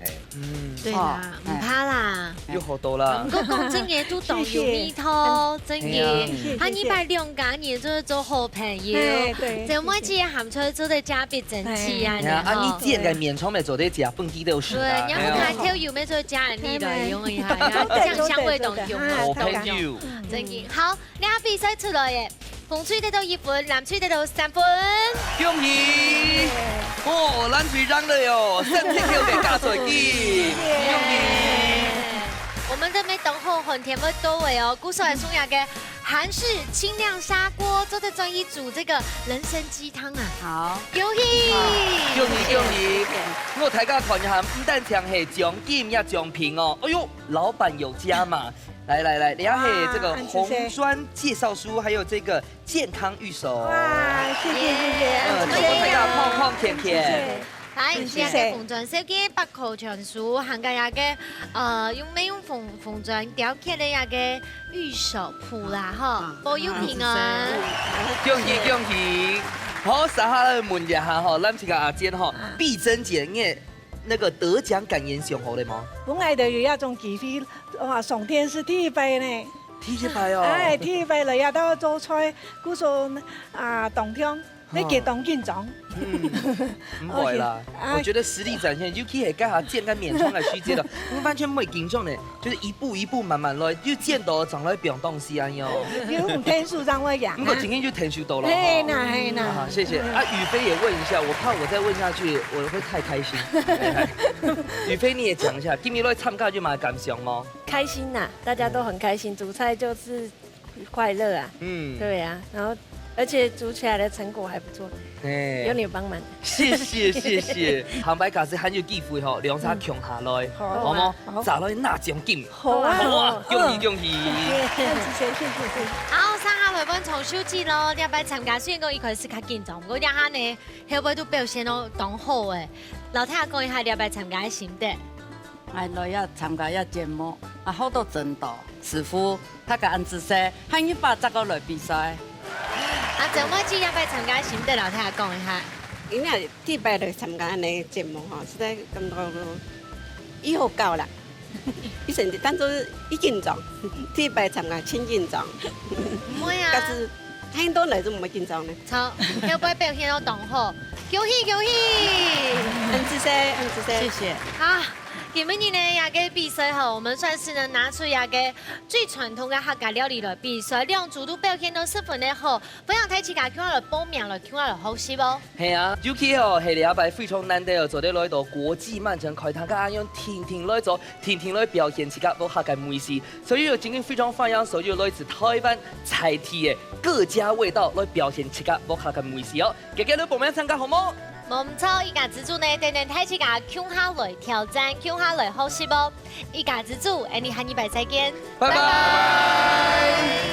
嘿。嗯。對啦，哦，毋怕啦。哎。有好多啦。毋過講真个，都當有味道，謝謝。真个。哎呀。謝謝，謝謝。下二擺兩家人做做好朋友。哎，對，謝謝。姊妹姊喊出來做得加倍爭氣啊，哎。哎呀，啊，你吼。你煎个麵腸乜做得食，本地都有食啊。對，你要看豆油乜做得加你來用一下，哎。哎，醬香味當重啊，好朋友。真个。好， 這下比賽出來耶，紅隊得到一分，藍隊得到三分。恭喜！哦，藍隊贏了喲，三千塊个加稅金。恭喜！我們這邊等候寒天會到位哦，故所來送一個韓式清涼砂鍋，做得轉去煮這個人參雞湯啊。好。恭喜！恭喜恭喜！我大家看一下，毋單淨係獎金也獎品哦。哎喲，老闆有加碼。 來來來，這下係這個紅磚介紹書，還有這個健康御守。哇，謝謝謝謝，嗯，祝福大家健健康康。謝謝。來，謝謝。這個紅磚小姐百科全書，還有這個，呃，用，用紅，紅磚雕刻个這個御守符啦，吼，嗯。保佑平安。恭喜恭喜！好，接下來問一下吼，咱這個阿健吼，啊。碧珍姐，你 那個得獎感言想好了嗎？本來就有這種機會，哇，上天是第一擺呢。第一擺哦。哎，第一擺來這兜做菜，故所啊，當中，嗯。你激動緊張。嗯，毋會啦，OK，啊。我覺得實力展現，尤其係該下煎个麵腸个時節了，你完全毋會緊張呢。 就是一步一步慢慢來，就見到正來放東西恁樣哦。有，有天數正會贏啊。毋過今天就天數到了哈。嘿吶，嘿吶。啊，謝謝。啊，雨菲也問一下，我怕我再問下去，我會太開心。雨菲，你也講一下，今日來參加有麼个感想嗎？開心吶，大家都很開心，煮菜就是快樂啊。嗯。對啊，然後而且煮起來的成果還不錯，嘿。有你幫忙。謝謝，謝謝。下擺假使還有機會吼，兩儕共下來，嗯。好。好無？好。再來拿獎金。好啊。好啊，恭喜，恭喜。謝謝，謝謝，謝謝。好，接下來分從秀姐咯，這擺參加雖然講一開始較緊張，毋過這下呢，後尾都表現到當好誒。摎大家講一下這擺參加个心得。 𠊎來這參加這節目，啊，學到真多，師傅，大家恁仔細，下二擺再過來比賽。啊，姊妹姊這擺參加心得摎大家講一下。因為第一擺來參加恁呢節目吼，實在感覺有好搞啦。以前就當做已緊張，第一擺參加盡緊張。毋會啊。但是，很多人都毋會緊張呢。好，後擺表現到當好，恭喜恭喜！恁仔細，恁仔細。謝謝。好。 今晡日呢，這個比賽吼，我們算是呢拿出這個最傳統个客家料理來比賽，兩組都表現到十分个好，歡迎大自家共下來報名來，共下來學習哦。係啊，尤其吼係這擺非常難得哦，做得來到國際慢城開堂，恁樣定定來做，定定來表現自家屋下个美食。所以今日非常歡迎所有來自台灣在地个各家味道來表現自家屋下个美食哦。 遽遽來報名參加好無？無毋著，一家之煮呢，等等大自家共下來挑戰，共下來學習哦。一家之煮，𠊎俚下二擺再見，拜拜。拜拜。